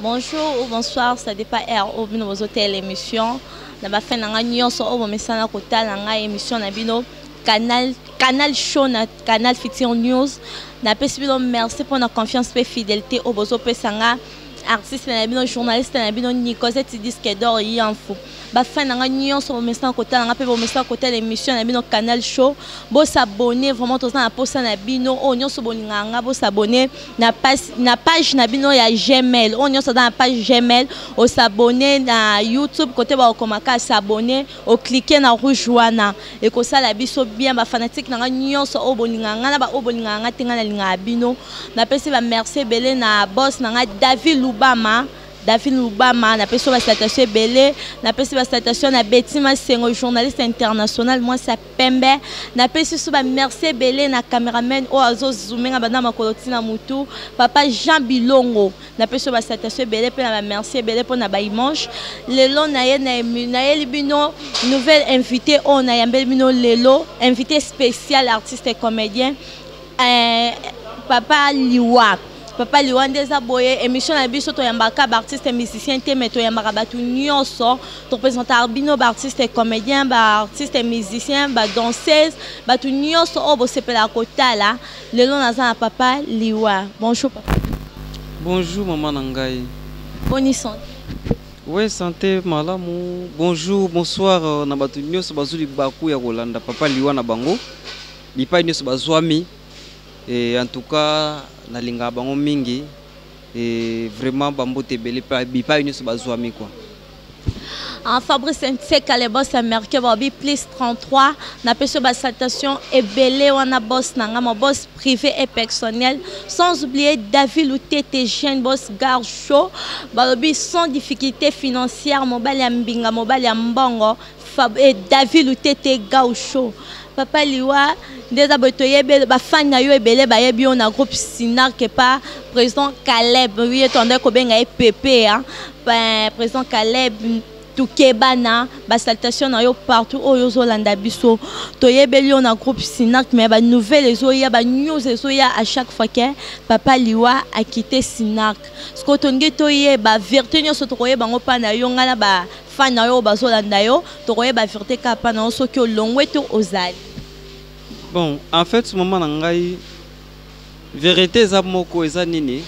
Bonjour ou bonsoir, ça dépend heure oyo bino bozotala émission. Na ba fan na nga nyonso oyo bomesana kotala nga émission na bino Canal Canal Show na Canal Future News. Napesi bino merci mpona confiance mpe fidélité oyo bozopesa nga artiste na bino, journaliste na bino Nicosette Disque d'Or Yanfu. Bafan na nga nyonso bomesana kotala nga mpe bomesana kotala émission na bino Canal Show, bosabonner vraiment, toza na posa na bino. Oyo nyonso bolingaka nga, bosabonner na page na bino ya Gmail. Oyo nyonso aza na page Gmail, osabonner na YouTube kote bakokomaka s'abonner, ocliquer na rouge wana, ekosala biso bien. Bafanatike na nga nyonso oyo bolingaka nga na baoyo bolingaka nga te, nga nalingaka bino. Napesi bamerci ebele na boss na nga David Lubama. David Lubama, napesi yo basalutation ebele. Napesi basalutation na Beti Masengo, journaliste international, mwasi ya pembe. Napesi so bamerci ebele na cameraman oyo azozumenga banda makolo ntina mutu, papa Jean Bilongo. Napesi yo basalutation ebele mpe na bamerci ebele mpo na baimage. Lelo naye nayeli bino nouvelle invité oyo nayambeli bino lelo, invité spécial, artiste et comédien, Papa Liwa. Papa Liwa nde eza boye. Émission na biso, toyambaka baartiste musicien te, mais toyambaka bato nyonso. Toprésentaka bino baartiste comédien, baartiste musicien, badanseuse, bato nyonso oyo bosepelaka kotala. Lelo naza na Papa Liwa. Bonjour papa. Bonjour mama na ngai. Boni santé? Oui, santé malamu. Bonjour, bonsoir na bato nyonso bazwi libaku ya kolanda Papa Liwa na bango bipai nyonso bazwami. Et en tout cas nalingaka bango mingi et vraiment bambote ebele bipai nyonso bazwami quoi. En Fabrice Nseka, le boss américain, babi plus 33, napesi yo basalutation ebele wana, boss na nga, mon boss privé et personnel, sans oublier David Lutete, jeune boss gar show, balobi sans difficulté financière, mobali ya mbinga, mobali ya mbongo, et David Lutete Gaucho. Papa Liwa, nde eza boye. Toyebi bafani na yo ebele, bayebi yo na groupe Sinark pa président Caleb. Ye tondaki kobenga ye Pepe, hein? Président Caleb Tukebana, basalutation na yo partout oyo ozolanda biso. Toyebeli yo na groupe Sinac, mais banouvelle ezoya, banews ezoya à chaque fois ke Papa Liwa akite Sinac. Sikoyo tolingi toyeba vérité nyonso, tokoyeba yango mpa na yo. Ngai na bafan na yo oyo bazolanda yo, tokoyeba vérité kaka mpa na yo, soki olongwe to ozali. Bon, en fait mama na ngai, vérité eza moko. Eza nini?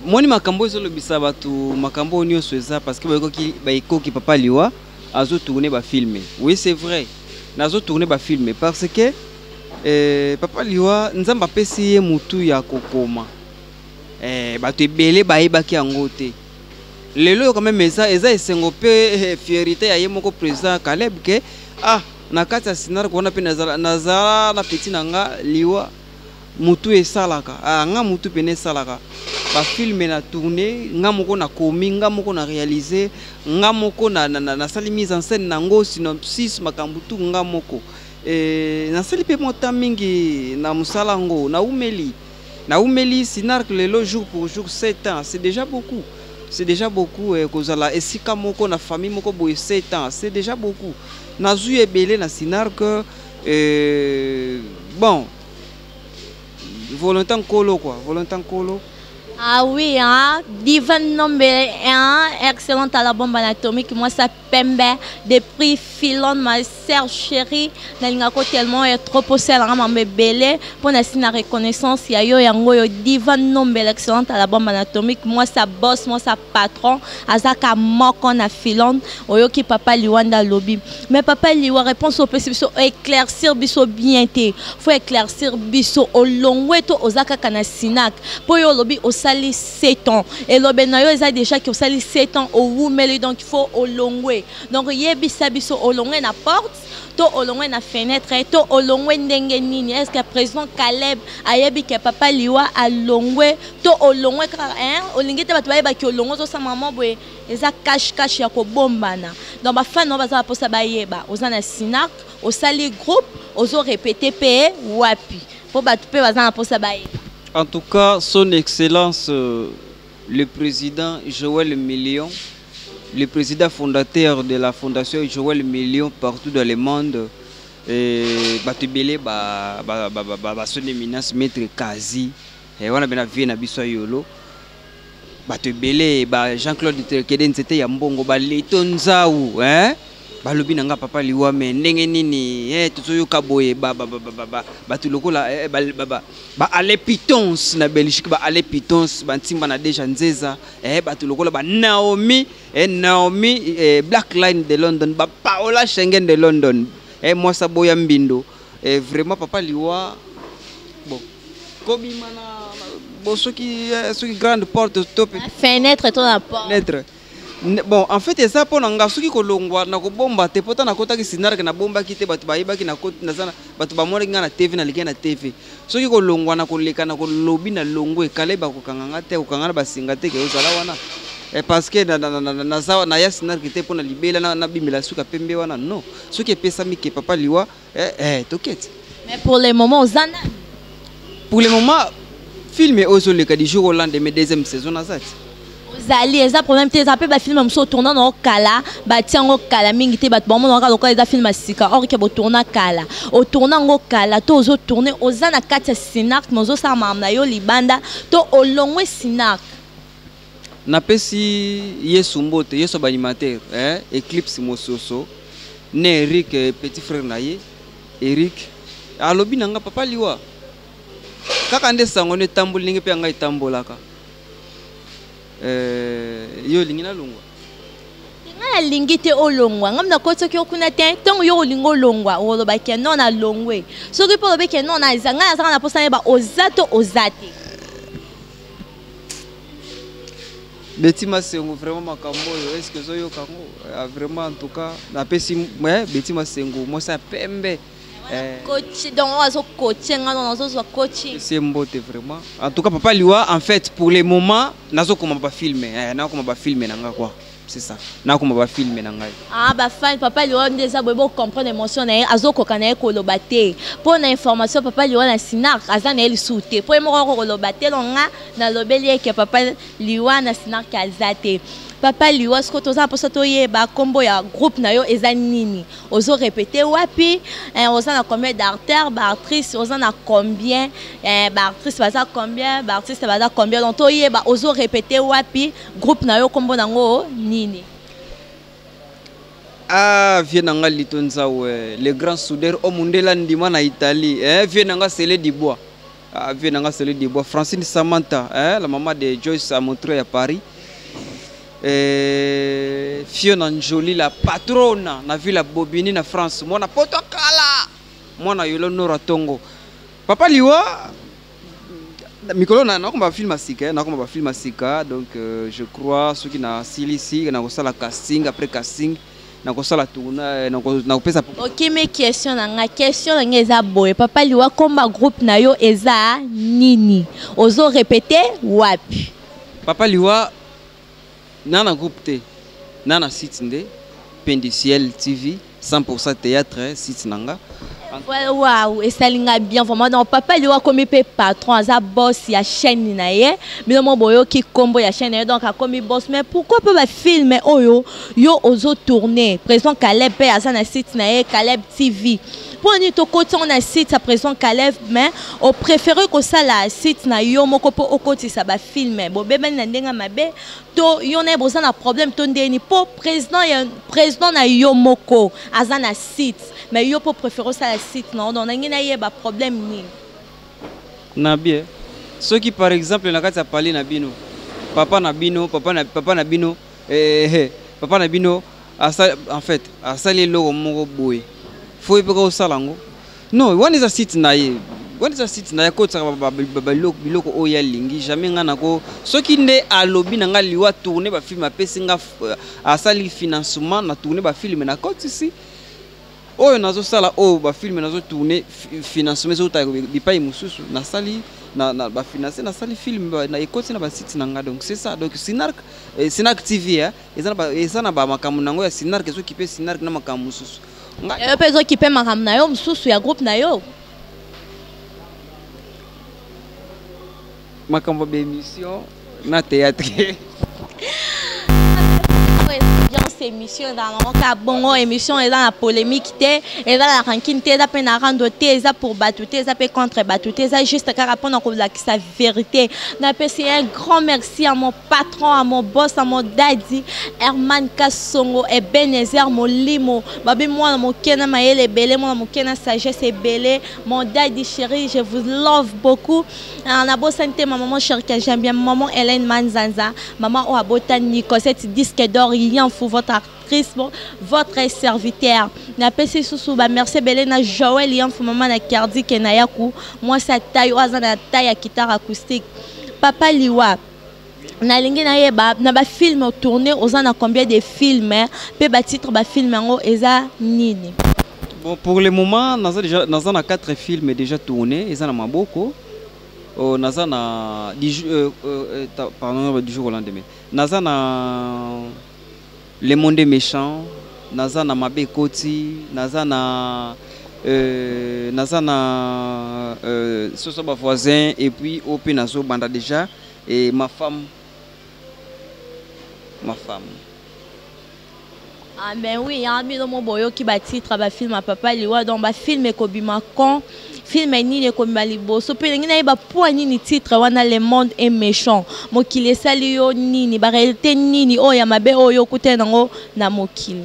Moni makambo ezolobisa bato, makambo oyo nyonso eza parce que bayekoki Papa Liwa azotourne bafilme. Oui, c'est vrai, nazotourne bafilme parce que Papa Liwa, Nzambe apesi ye mutu ya kokoma. Bato ebele bayebaki yango te. Lelo oyo quand même eza esengo mpe fierté ya ye moko président Caleb ke ah, na kati ya Sinark wana mpe nazala na petit na nga Liwa. Mutu esalaka, ah, nga mutu pene esalaka bafilme na tourne nga moko, nakomi nga moko, na réalise nga moko, nasali mise en scène nango, synopsis, makambo tu nga moko. Nasali mpe mota mingi na mosala yango. Naumeli Sinark lelo jour pour jour 7 ans. C'est déjà beaucoup, c'est déjà beaucoup. Kozala esika moko na famille moko boye 7 ans, c'est déjà beaucoup. Nazwi ebele na Sinark. Bon, volonté nkolo quoi, volonté nkolo. Ah oui, hein, Divin Nombe, hein, excellente à la bombe anatomique, moi ça pembe, depuis Philon, ma sœur chérie, nalingako tellement ya trop osala nga ebele mpona si na reconnaissance ya yo. Yango oyo Divan Nombe, l'excellente à la bombe anatomique, moi sa boss, moi sa patron, azaka moko na Philon. Oyoki Papa Liwanda alobi. Mais Papa Liwa, réponse opesi biso, éclaircir biso bien te. Faut éclaircir biso, olongwe to oza kaka na Sinac? Mpo oyo olobi osali 7 ans, elobe na yo eza déjà ki osali 7 ans, owumeli, donc il faut olongwe. Donc yebisa biso, olongwe na porte to olongwe na fenêtre to olongwe ndenge nini? Est ce que président Caleb ayebi ke Papa Liwa alongwe to olongwe kaka, hein? Olingi te bato bayebaki olongwe, ozosala mama boye, eza cache cache ya kobombana. Donc bafani oyo baza baposa bayeba, oza na Sinac, osali groupe, ozorépéter mpe wapi? Mpo bato mpe baza na mposa bayeba. En tout cas, son excellence le président Joël Million, le président fondateur de la fondation Joël Million partout dans le monde, et bato ebele ba son éminence maître Kazi, wana bena vie na biso ya yolo. Bato ebele ba Jean-Claude Kede nzete ya mbongo, ba Leto Nzau, hein? Balobi na nga papa liwa me ndenge nini eh, tozoyoka boye ba, ba, ba, ba, ba, ba, bato lokola eh, ba, ba, ba, ba Ale Pitons na Belgique, ba Ale Pitons bantimba na deja Nzeza eh, bato lokola ba Naomi eh, Naomi eh, Black Line de London, ba Paola Schengen de London eh, mwasa boya mbindo eh, vraiment papa liwa bon kobima na bon soki eh, soki grande porte to fenêtre to na porte fenêtre. Bon, en fait eza mpo na nga soki kolongwa na kobomba te, mpo ta nakotaki sinarke nabombaki te, bato bayebaki naza bato bamonaki nga na TV, naleki na TV. Soki kolongwa na koleka na kolobi na longwe kale, bakokanga nga te, kokanga na basinga te ke ozala wana eh, parce que naza naya sinarke te mpo na libela nabimela suka pembe wana non. Soki epesami ke papa liwa eh, eh, tokete. Mais pour le moment oza nani? Pour le moment film oyo ozoleka du jour au lendemain, deuxième saison naza ti. Ozali, eza problème te. Eza mpe bafilme mosusu otourna nango kala, batia yango kala mingi te, bato bamonaka lokola eza film ya sika, or ke botourna kala. Otourna yango kala to ozotourne, oza na kati ya Sinark mais ozosala makambo na yo libanda to olongwe Sinark? Napesi Yesu mbote, Yesu baanimateur eh, Eclipse Mososo ne Eric petit frère na ye Eric alobi na nga papa liwa kaka nde sango nde etamboli ndenge mpe ya ngai etambolaka. Yo olingi nalongwa? Ngai nalingi te olongwa. Ngai nakoti soki okuna te, ntango yo olingi olongwa okoloba ke non nalongwe. Soki mpe olobi ke non naza, ngai nazaka na mposa nayeba oza to oza te. Betty Masengo vraiment makambo oyo est-ce que ozoyoka yango? Vraiment en tout cas napesi Betty Masengo mwasi ya pembe. Coach, donc oyo azo coacher nga, non nazozwa coaching. C'est mbote vraiment. En tout cas papa liwa, en fait pour le moment nazokoma ba film, nakoma ba film na nga quoi. C'est ça. Nakoma ba film na ngai. Ah ba fan papa liwa nde eza boye, bo comprendre émotion na ye, azokoka na ye koloba te. Mpo na information, papa liwa na Sinark aza na ye lisusu te. Mpo ye moko ako koloba te, donc nga nalobeli ye ke papa liwa na Sinark aza te. Papa liwa, sikoyo toza na mposa toyeba nkombo ya groupe na yo eza nini? Ozo répéter wapi? Oza na combien d'acteurs, ba actrices oza na combien? Ba actrices baza combien? Ba artistes baza combien? Donc toyeba ozo répéter wapi, groupe na yo kombo nango nini? Ah, vieux nanga Lito Nzau, le grand soudeur au mundela ndima na Italie, vieux nanga Sele Dubois. Ah, vieux nanga Sele Dubois, Francine Samantha, la maman de Joyce à Montreuil à Paris. Fiona Njoli la patrona na ville ya Bobigny na France, mwana poto kala, mwana yolo nora tongo. Papa liwa mikolo na nakoma ba film ya sika, nakoma ba film ya sika, donc je crois soki na silisi na kosala casting, après casting na kosala tourna, na kopesa. Okimi question na nga, question na nga eza boye, papa liwa komba groupe na yo eza nini? Ozo répéter wapi? Papa liwa na na groupe te, na na site nde Pain du Ciel TV 100% théâtre site nanga. Waouh, esali nga bien vraiment. Donc papa liwa komi pe patron, aza boss ya chaîne na ye. Bino mo boyoki kombo ya chaîne na ye, donc akomi boss. Mais pourquoi pas ba film oyo yo ozo tourner? Président Caleb pe aza na site na ye Caleb TV. Pour ni to koti on na site ya président Caleb, mais o préférer ko sala site na yo moko po okotisa ba film. Bo bebani na ndenga mabe to yo na boza na problème to ndeni po président ya président na yo moko aza na site, mais yo po préférer sala site na donc nangi na yeba problème nini. Na bien soki par exemple na kati ya palais na bino, papa na bino, papa na, papa na bino, papa na bino asali, en fait asali eloko moko boye, faut epeka osala yango. Non, wana eza site na ye, wana eza site na ye, akotisaka biloko oyo alingi. Jamais nga nako, soki nde alobi na nga liwa tourner ba film, apesi nga asali financement na tourner ba film na kotisi oyo nazosala, oyo ba film nazo tourner financement ezouta bipai mosusu, nasali na ba financer, nasali film na ekoti na ba site na nga. Donc c'est ça. Donc Sinark, Sinark TV, hein, eza na ba makambo nango ya Sinark, ezokipe Sinark na makambo mosusu. Yo mpe ezokipe makambo na yo mosusu ya groupe na yo. Makambo ya émission na théâtre. Bien. Juste émission eza nango kaka bongo, émission eza na polémique te, eza na rancune te, eza mpe na rando te, eza pour bato te, eza mpe contre bato te, eza juste kaka mpona kolakisa vérité. Napesi un grand merci à mon patron, à mon boss, à mon daddy Herman Kasongo Ebenezer Molimo babi, mwana moke na mayele ebele, mwana moke na sagesse ebele. Mon daddy chéri, je vous love beaucoup. Nabosani te ma maman chérie que j'aime bien, maman Hélène Manzanza, maman oyo abota Nicosette disque d'or Yanfu, votre actrice, bon, votre serviteur. Napesi susu bamerci ebele na Joël Yanfu, mama na Kardike na yaku mwasi atai oyo aza na tai ya guitare acoustique. Papa Liwa, nalingi nayeba na bafilm tourné, oza na combien de films, mpe batitre bafilm yango eza nini? Bon, pour le moment naza déjà, naza na 4 films déjà tournés, eza na maboko. Oh, naza na pardon, du jour au lendemain, naza na Le monde est méchant, naza na Mabe ekoti, naza na Soso bavoisin, et puis oyo mpe nazobanda déjà, et Ma femme, ma femme. Ah ben oui, ya bino mo boyoki batitre bafilm ya Papa Liwa. Donc bafilm ekobima quand? Film nini ekobima liboso? Mpe ndenge nayeba mpo nini titre wana, Le monde est méchant? Mokili esali yo nini? Baréalité nini oyo ya mabe oyo okutani nango na mokili?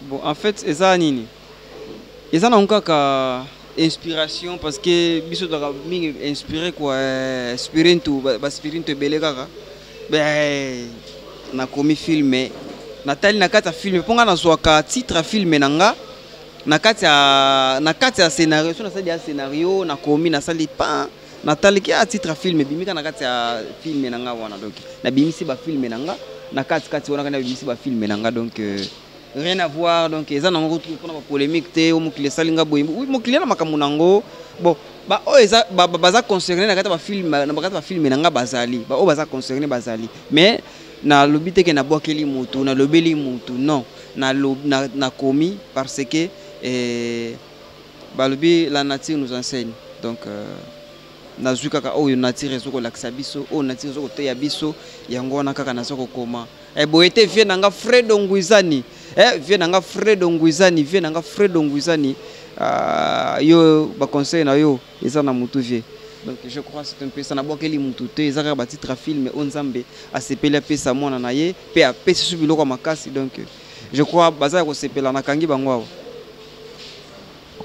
Bon, en fait eza nini, eza nango kaka inspiration, parce que biso tozalaka mingi inspiré quoi, spirintu, baspirintu ebele kaka. Nakomi film, natali na kati ya film, mpo nga nazwaka titre ya film na nga na kati ya scénario. So nasali ya scénario, nakomi, nasali pa, nataliki ya titre ya film ebimika na kati ya film na nga wana. Donc nabimisi bafilm na nga na kati kati wana, kaka nabimisi bafilm na nga. Donc rien à voir. Donc eza nango mpona bapolémique te. O mokili esali nga boye, oui, mokili na makambo nango. Bon, baoyo eza baza concerné na kati ya bafilm, na kati ya bafilm na nga bazali, baoyo baza concerné bazali, mais nalobi te ke nabwakeli motu, nalobeli motu, non. Nakomi parce que balobi la nature nous enseigne. Donc nazwi kaka oyo nature ezokolakisa biso, oyo nature ezokoteya biso, yango wana kaka naza kokoma. Boye te, vie na nga Fredo Ngwizani, vie na nga Fredo Ngwizani, vie na nga Fredo Ngwizani, yo baconseil na yo eza na mutu, vie. Donc je crois c'est un peu ça. Nabwakeli mutu te, eza kaka batitre ya film oyo Nzambe asepeli apesa mwana na ye, mpe apesi so biloko ya makasi. Donc je crois baza ya kosepela, nakangi bango awa.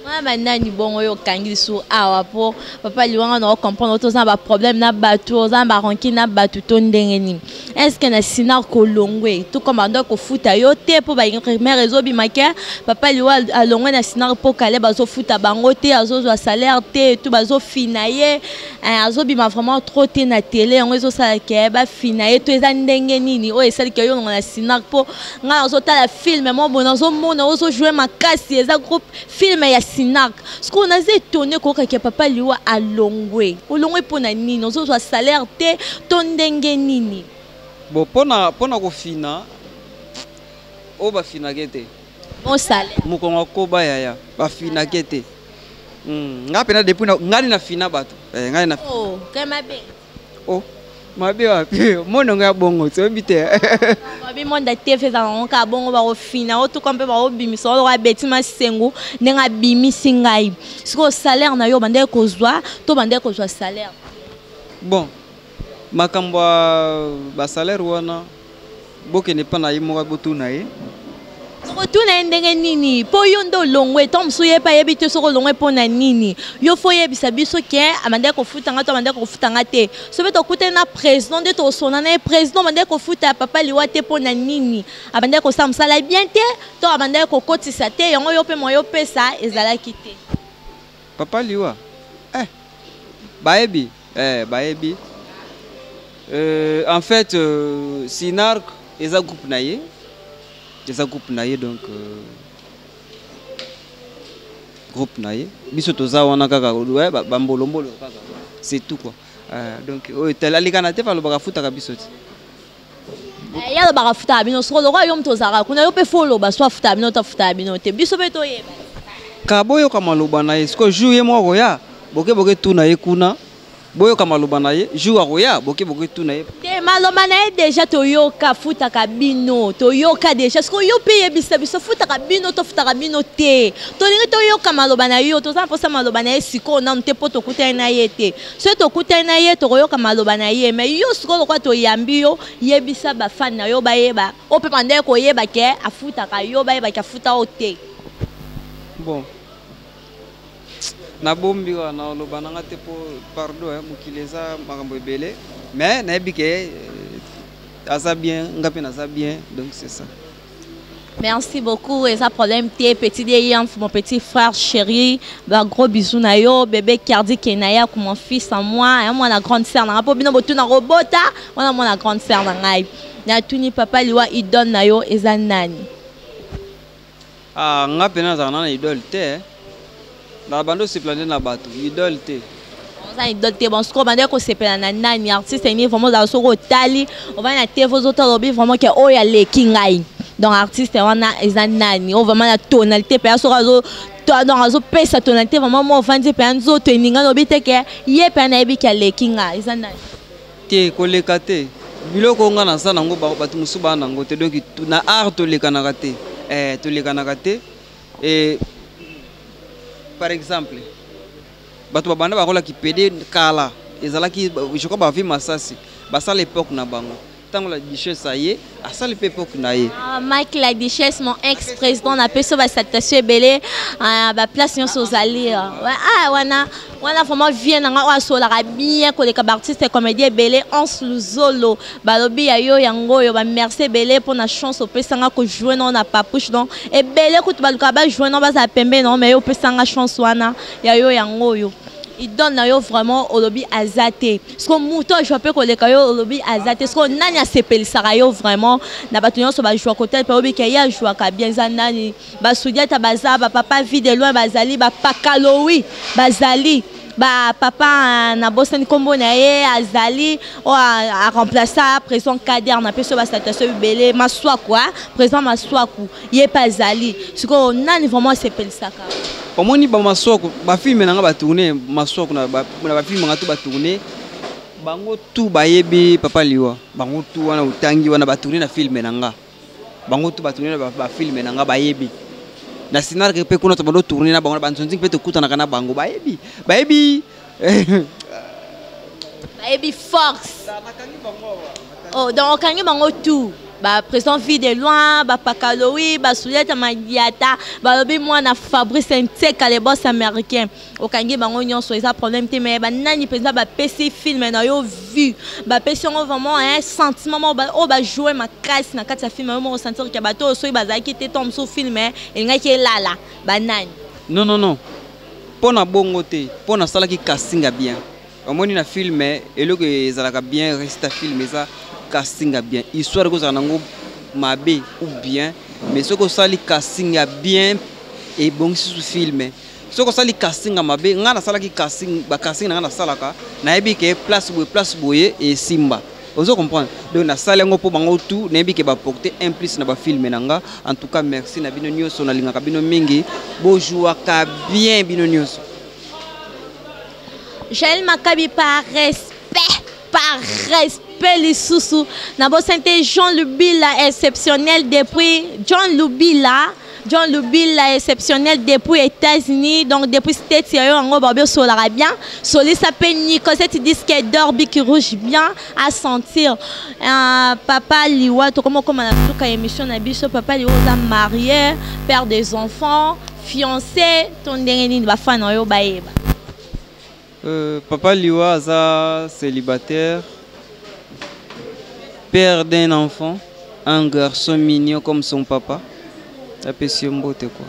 Wana banani bongo oyo okangi lisusu awa? Mpo Papa Liwanga, na ocomprendre, toza na baproblème na bato, oza na barancune na bato to ndenge nini? Est ce que na Sinar kolongwe to comme bando kofuta yo te? Mpo barumeur ezobima ke Papa Liwa alongwe na Sinar mpo kale bazofuta bango te, azozwa salaire te, to bazofina ye, azobima vraiment trop te na télé, yango ezosala ke bafina ye. To eza ndenge nini oyo esali ke yo longo na Sinar? Mpo ngai nazotala film mo boye, nazomona ozojoue makasi, eza groupe film ya Sinar. Sikoyo naza étonné koyoka Papa Liwa alongwe. Olongwe mpo na nini? Ozozwa salaire te to ndenge nini? Bon, mpona kofina oyo bafinake te. Mo salaire. Mokongo akoba yaya, bafinake te. Nga mpena depuis ngani nafina bato, ngai na Oh, ke mabe. Oh, mabe wapi? Monongo ya bongo toyebi te. Babi monde TV ezala nango kaka bongo, bakofina otuka mpe bakobimisa oloko abeti masengu ndenge abimisi ngai. Sikoyo salaire na yo bandeki kozwa to bandeki kozwa salaire? Bon, makambo ya basalaire wana, bokende mpa na ye moko, botuna ye. Tokotuna ye ndenge nini? Mpo yo nde olongwe, ntango mosusu ye mpe ayebi te soki olongwe mpo na nini. Yo fo oyebisa biso ke abandaki kofuta nga to abandaki kofuta nga te. So mpe tokutani na président nde tokosona na ye. Président, abandaki kofuta ya Papa Liwa te mpo na nini? Abandaki kosala mosala bien te to abandaki kokotisa te? Yango yo mpe moyo opesa ezalaki te. Papa Liwa, bayebi, bayebi. En fait Sinark eza groupe na ye, eza groupe na ye. Donc groupe na ye, biso toza wana kaka, ouais, bambolombolo kaka, c'est tout quoi. Donc oyo alikana te, balobaka afutaka biso te. Ye alobaka afutaka bino. Soko lokola yo moto ozalaka kuna, yo mpe fo oloba so afutaka bino to afutaka bino te, biso mpe toyeba. Ka boyoka maloba na ye. Sikoyo jour ye moko akoya, boke boke tuna ye kuna, boyoka maloba na ye. Jour akoya, boke boke tuna ye. Te. Maloba na ye déjà toyoka, futaka bino, toyoka déjà. Sikoyo yo mpe yebisa biso, futaka bino to futaka bino te? Tolingi toyoka maloba na yo. Toza na mposa maloba na ye sikoyo nanu te, mpo tokutani na ye te. Soki tokutani na ye, tokoyoka maloba na ye. Mais yo sikoyo, lokola toyambi yo, yebisa bafani na yo, bayeba oyo mpe bandeki koyeba ke afutaka yo, bayeba ke afuta yo te. Bon, nabombi wana, oloba nanga te mpo pardon, mokili eza makambo ebele. Mais nayebi ke aza bien, nga mpe naza bien, donc c'est ça. Merci beaucoup. Eza problème te, petit Deyamf, mon petit frère chéri. Bah, gros bisous na yo, bébé Kardi Kenaya, mon fils en moi, hein, moi la grande sœur na po bino botu na robota, wana moi la grande sœur na ngai. Na tuni papa Liwa, idole na yo eza nani? Ah, nga mpe nazala na idole te. Na bando osepela nde na bato, idole te. Oza idole te. Bon, sikoyo bande kosepela na nani? Artiste nini vraiment ozala soki otali, ovandi na TV, ozotala, olobi vraiment ke oyo aleki ngai? Donc artiste wana eza nani oyo vraiment na tonalité mpenza, soki azo, donc azopesa tonalité vraiment, mo ovandi mpenza, nzoto eningani, obi te ke ye mpenza nayebi ke aleki nga, eza nani? Te, koleka te. Biloko nga naza nango, bato mosusu baa nango te. Donc na art tolekanaka te, tolekanaka te. Par exemple, bato babanda bakolaki pede kala, ezalaki, je crois, bavi masasi basala époque na bango. Ntango la Duchesse aye, asali mpe époque na ye. Ah, Mike la Duchesse, mon ex-président, napesi yo basalutation ebele, baplace nyonso ozali. Ah, wana wana vraiment vie na nga oyo asolaka bien koleka baartiste comédien ebele, Anse Luzolo, balobi ya yo yango oyo. Bamerci ebele mpona chance opesanga kojouer nao na Papouche. Donc ebele kutu balukaka bajouer nao, bazala pembeni nao, mais yo opesanga chance wana, ya yo yango oyo. Idole na yo vraiment olobi aza te. Siko moto ajoua mpe koleka yo, olobi aza te. Siko nani asepelisaka yo vraiment na bato nyonso bajoua kotele mpe oyebi ke ye ajouaka bien, eza nani? Basudiata baza, bapapa Vie de Loin bazali, bapakalowi bazali, bapapa nabosani nkombo na ye, azali oyo aremplaça président Kader, napesi oyo basalutation ebele, Maswaku, président Maswaku, ye mpe azali. Sikoyo nani vraiment asepelisaka? Omoni, bamaswaku, bafilme na nga batourne, Maswaku na bafilme nga to batourne, bango tu bayebi papa Liwa. Bango tu wana otangi wana batourne na filme na nga, bango tu batourne na bafilme na nga, bayebi na sinarke mpe kuna tobando tourne na bango na banzonzingi mpe tokutanaka na bango, bayebi, bayebi. Bayebi force. Oh, donc okangi bango tout, baprésident Vie de Loin, bapakalowi, basuliata Madiata, balobi mwana Fabrice Nteka, le boss américain, okangi bango nyonso, eza problème te. Mais banani mpenza bapesi filme na yo vue, bapesi yango vraiment un sentiment moko oyo bajoue makasi na kati ya filme yo moko, sentir ke bato oyo soki bazalaki te, to mosusu filme elingaki elala, banani? Non, non, non, mpo na bongo te, mpo nasalaki casting ya bien. Omoni, na filme eloko ezalaka bien, réussite ya filme eza casting ya bien. Histoire ekozala nango mabe ou bien, mais soki osali casting ya bien, ebongisi susu filme. Soki osali casting ya mabe, ngai nasalaki casting, bacasting na ngai nasalaka, nayebi ke place boye, place boye esimba, ozo comprendre? Donc nasali yango mpo bango tu nayebi ke baporte un plus na bafilme na nga. En tout cas, merci na bino nyonso, nalingaka bino mingi, bojouaka bien bino nyonso. Jael Makabi, par respect, par respect lisusu, nabosani te Jean Lubila exceptionnel depuis, John Lubila, John Lubila exceptionnel depuis États-Unis, donc depuis States ya yo yango, babi osolaka bien, solisa mpe Nicosette disque d'or, bic rouge bien à sentir. Papa Liwa, tokoma okoma na suka émission na biso. Papa Liwa, oza marié, père des enfants, fiancé to ndenge nini? Bafana oyo bayeba. Papa Liwa aza célibataire, père d'un enfant, un garçon mignon comme son papa. Apesi ye mbote quoi.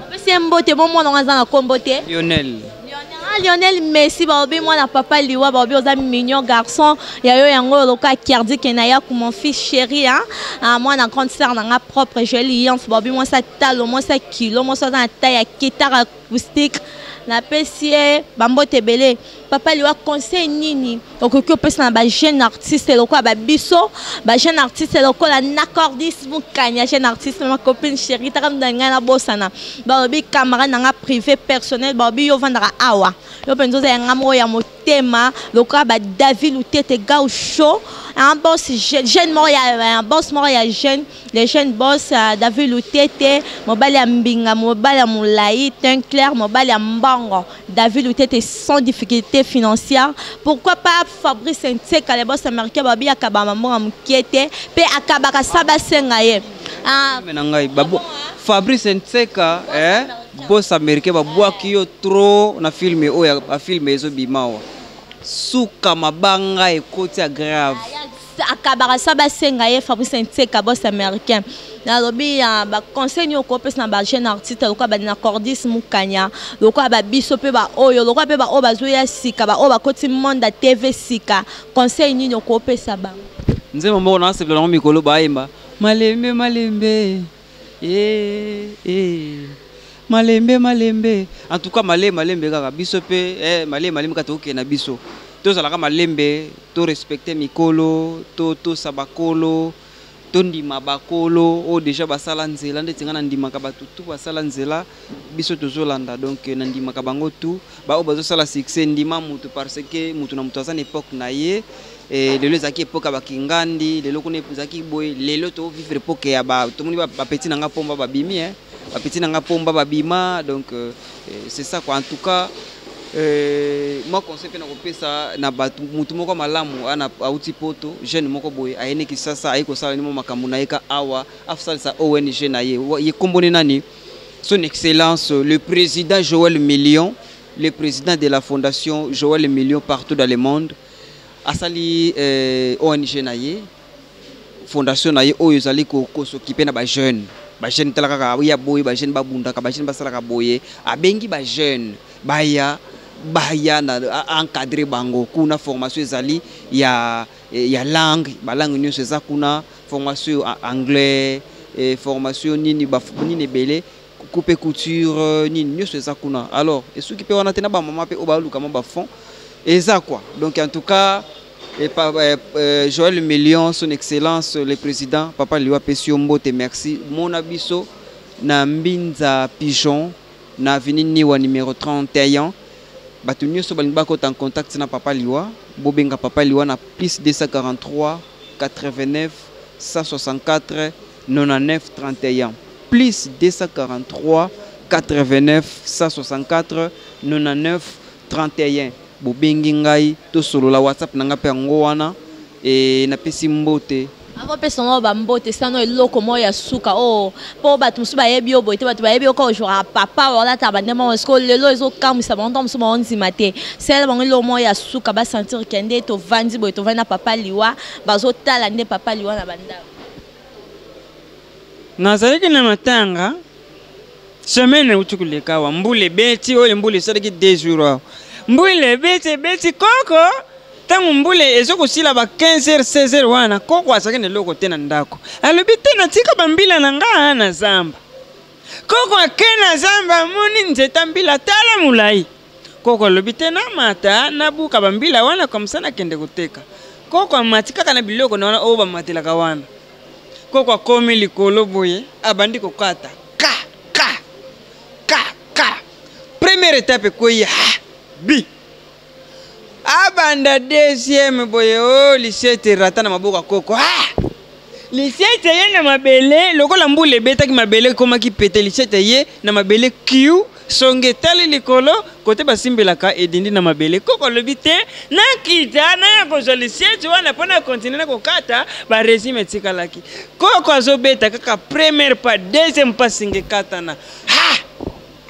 Apesi ye mbote. Bo mwana ngo aza na nkombo te? Lionel. Ah, Lionel Messi, balobi mwana papa Liwa, balobi oza mignon garçon, ya yo yango loka Kerdi Kenayaku, mon fils chéri, hein? Ah, mwana grande sœur na nga propre, Joël Yanf, balobi mwasi talo, mwasi kilo, mwasi aza na taille ya guitare acoustique, napesi ye bambote ebele. Papa Liwa, conseil nini okoki opesa na bajeune artiste lokola babiso, bajeune artiste lokola Nacordis Mokanya, jeune artiste, ma copine chérie, taka mutu na ngai nabosana, balobi camarade na nga privé personnel, balobi yo ovandaka awa, yo mpenza oza yanga moko ya motema. motema lokola ba David Lutete Gaucho, un boss jeune moko ya un boss moko ya jeune, le jeune boss David Lutete, mobali ya mbinga, mobali ya molai, teint clair, mobali ya mbongo, David Lutete sans difficulté financière. Pourquoi pas Fabrice Nseka, le boss américain, babi akaba mbongo mokie te mpe akabaka sa basenga ye. Ah, na ngai babo Fabrice Nseka, boss américain, babwaki yo trop na film oyo. Bafilm ezobima awa, suka mabanga ekoti ya grave. Akabaka sa basenga ye, Fabrice Nseka, boss américain. Nalobi ya baconseil nini okopesa na bajeune artiste lokola bana Cordis Mukanya, lokola babiso mpe baoyo, lokola mpe baoyo bazoya sika, baoyo bakoti monde ya TV sika? Conseil nini okopesa bango? Nzembo moko nasepela nango mikolo, bayemba malembe malembe, eh, malembe malembe. En tout cas, malembe malembe kaka biso mpe, malembe malembe kaka tokokende na biso. Tozalaka malembe, torespecte mikolo, totosa bakolo, tondima bakolo oyo déjà basala nzela. Ndeti ngai nandimaka bato tu basala nzela, biso tozolanda. Donc nandimaka bango tu baoyo bazosala succès. Ndima mutu parce que mutu na mutu aza na époque na ye. Lelo ezalaki époque ya bakingandi, lelo kuna ezalaki boye, lelo tovivre époque ya ba tomoni bapeti na nga pomba babimi, bapeti na nga pomba babima. Donc c'est ça quoi. En tout cas, mwa conseil mpe na kopesa na bato, mutu moko malamu ana auti Poto, jeune moko boye ayeni Kisasa, aye kosala nimo makambo na ye ka awa, asalisa ONG na ye. Ye komboni nani? Son Excellence le président Joël Million, le président de la fondation Joël Million partout dans le monde. Asali ONG na ye, fondation na ye oyo ezali kosokipe na bajeune. Bajeune, tala kaka ya boye, bajeune babundaka, bajeune basalaka boye. Abengi bajeune baya, baya na encadre bango kuna. Formation ezali ya langue, balangue nyonso eza kuna, formation anglais, formation nini, nini ebele, coupe, couture, nini nyonso eza kuna. Alors esuki mpe wana te, na bamama mpe oyo baluka mwa bafond eza quoi. Donc en tout cas, et pa, Joël Million, son Excellence le président, papa Liwa apesi yo mbote, merci. Mona biso na Mbinza Pigeon, na avenue Niwa numéro 31. Bato nyonso balingi bakota en contact na papa Liwa, bobenga papa Liwa na plus 243 89 164 99 31, plus 243 89 164 99 31. Bobengi ngai, tosolola. WhatsApp na ngai mpe yango wana. Napesi mbote. Akopesa ngo bambote sano eloko moko ya suka oyo mpo bato mosusu bayebi yo boye te. Bato bayebi yo kaka ojouaka papa, olataka bandenge moko. Ceque lelo ezokamwisa bango, ntango mosusu baondima te. Sela bango eloko moko ya suka, basentir ke nde tovandi boye, tovandi na papa Liwa, bazotala nde papa Liwa na bandako. Nazalaki na matanga semaine euti koleka awa. Mbula ebeti oyo, mbula esalaki 2 jours awa. Mbula ebeti, ebeti koko. Ntango mbula ezokosila ba 15 heures, 16 heures wana, koko azalaki na eloko te na ndako. Alobi te, natika bambila na nga na zamba. Koko ake na zamba, amoni nzeta mbila, tala molai. Koko alobi te, namata nabuka bambila wana, komsa nakende koteka. Koko amati kaka na biloko na wana oyo bamatelaka wana. Koko akomi likolo boye, abandi kokata ka ka ka ka. Première étape ekwei, ha bi abanda deuxième boye o oh, lisiete rata na maboko ya koko. Ah! Lisiete ye na mabele, lokola mbula ebetaki, mabele ekomaki pete. Lisiete ye na mabele, kiu songe etali likolo kote basimbelaka, edindi na mabele. Koko alobi te, nakita naya kozwa lisiete wana mpo na continue na kokata barégime etikalaki. Koko azobeta kaka première pas, deuxième pas, singa ekatana. Ha,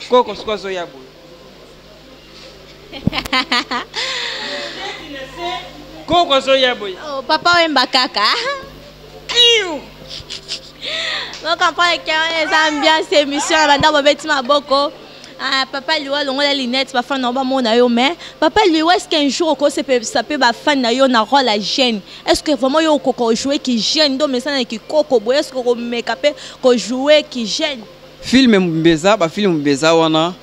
koko siko azoya boye, koko azoya boye. Oh, papa oyemba kaka. Kiu. Bocomprendre ke wana eza ambiance, émission na bandako, bobeti maboko. Ah, papa Liwa, longola lunette, bafan na yo bamona yo. Mais papa Liwa, est ce qu'un jour okosepelisa mpe bafan na yo na rôle ya jeune? Est ce que vraiment yo okoka ojoue ki jeune nde omesana na kikoko boye? Est ce que okomeka mpe kojoue ki jeune? Film mbeza, bafilm mbeza wana,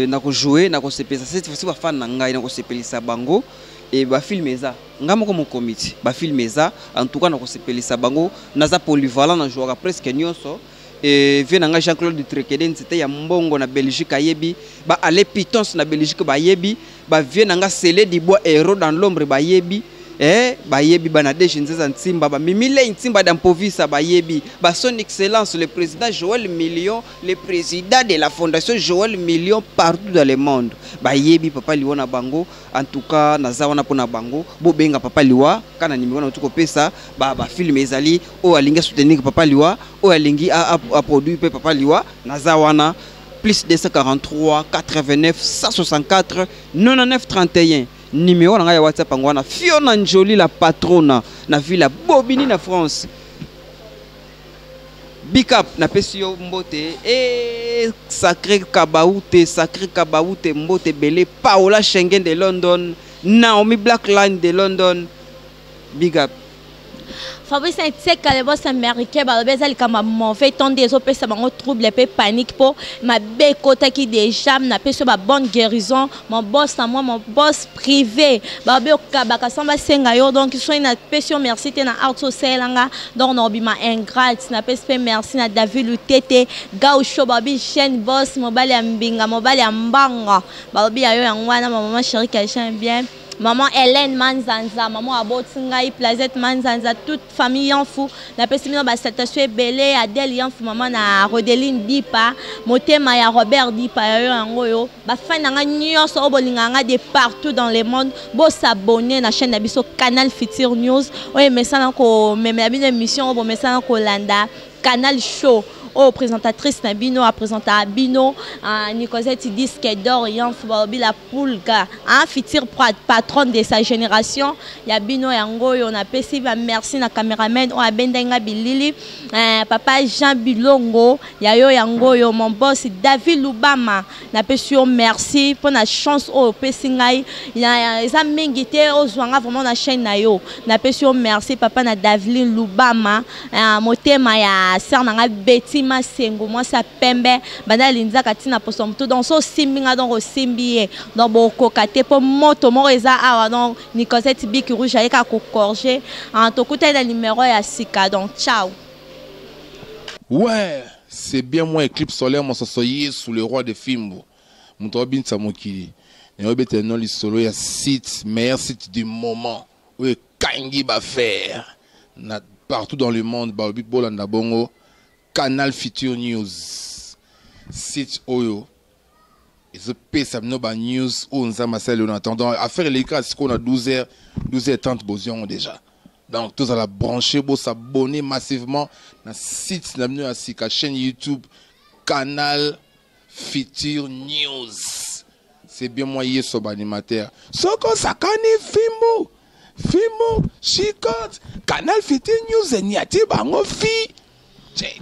nakojoue, nakosepelisa cette fois-ci bafan na ngai, nakosepelisa bango. E bafilm eza ngai moko mokomi ti bafilm eza. En tout cas, nakosepelisa bango. Naza polyvalent, najouaka presque nyonso. E, vieux na ngai Jean-Claude Trekede nzete ya mbongo na Belgique ayebi, ba Ale Pitons na Belgique bayebi, ba vieux na nga Sele Dibois héros dans l'ombre bayebi, eh, bayebi ba Nadège Nzeza Ntimba, ba Mimi Ley Ntimba d'Ampovisa bayebi, ba son excellence le président Joël Million, le président de la fondation Joël Million partout dans le monde bayebi papa Liwa na bango. En tout cas naza wana pona bango, bobenga papa Liwa kana numéro na kopesa ba ba film ezali oyo alingi soutenir papa Liwa, oyo alingi a, a, a produire pe papa Liwa, naza wana plus 243 89 164 99 31 numéro na ngai ya WhatsApp yango wana. Fiona Njoli la patrona na ville ya Bobigny na France. Big up, napesi yo mbote e sacré Kabaoute, sacré Kabaoute, mbote belé Paola Schengen de London, Naomi Blackline de London. Big up. Fabrice Nseka le boss américain balobi eza likambo ya mauvais temps nde ezopesa bango trouble mpe panique mpo mabe ekotaki déjà. Napesi yo ba bonne guérison, mon boss na moi, mon boss privé. Balobi okabaka sans basenga yo, donc soki napesi yo merci te na art osalelanga, donc naobima ingrate. Napesi mpe merci na David Lutete Gaucho, balobi jeune boss, mobali ya mbinga, mobali ya mbanga, balobi ya yo yango wana. Ma maman chérie que j'aime bien, maman Hélène Manzanza, maman aboti ngai Plazette Manzanza, toute famille Yanfu, napesi bino basalutation ebele. Adèle Yanfu, mama na Rodeline Dipa, motema ya Robert Dipa, ya yo yango oyo. Bafani na ngai nyonso oyo bolingaka ngai de partout dans le monde, bosabonner na chaîne na biso Canal Future News oyo emesana komemela bino émission oyo bomesana kolanda, Canal Show, oyo présentatrice na bino apresentaka bino, Nicosette Disque d'or Yanfu, balobi la pulga, hein, future patronne de sa génération, ya bino yango oyo. Napesi ba merci na cameraman oyo abendaki nga bilili, papa Jean Bilongo, ya yo yango oyo. Mon boss David Lubama, napesi yo merci mpona chance oyo opesi ngai, eza mingi te ozwanga vraiment na chaîne na yo. Napesi yo merci, papa na Davelin Lubama, motema ya sœur na ngai Beti Masengo, mwasi ya pembe banda alinzaka ntina poso motu. Donc so osimbi nga, donc osimbi ye, donc bokoka te mpo moto moko eza awa. Donc Nicosette Bic Rouge ayeka kocorriger. Tokutani na numéro ya sika, donc ciao. Ouais, c'est bien moi, Éclipse solaire, mon Yesu, le roi de Fimbo. Moto abinisa mokili. Nayobetela no lisolo ya site, meilleur site du moment oyo ekangi baaffaire na partout dans le monde. Balobi bolanda bongo Canal Future News, site oyo ezopesa bino banews oyo Nzambe asali oyo. Na attendant affaire eleki kaka sikoyo na 12 h 12 h 30, bozwi yango déjà. Donc tozala branché, bosabonner massivement na site na bino ya sika, chaîne YouTube Canal Future News. C'est bien moi, Yeso animateur. Soko osakani, fimbu fimbu chicote. Canal Future News eniati bango fi check.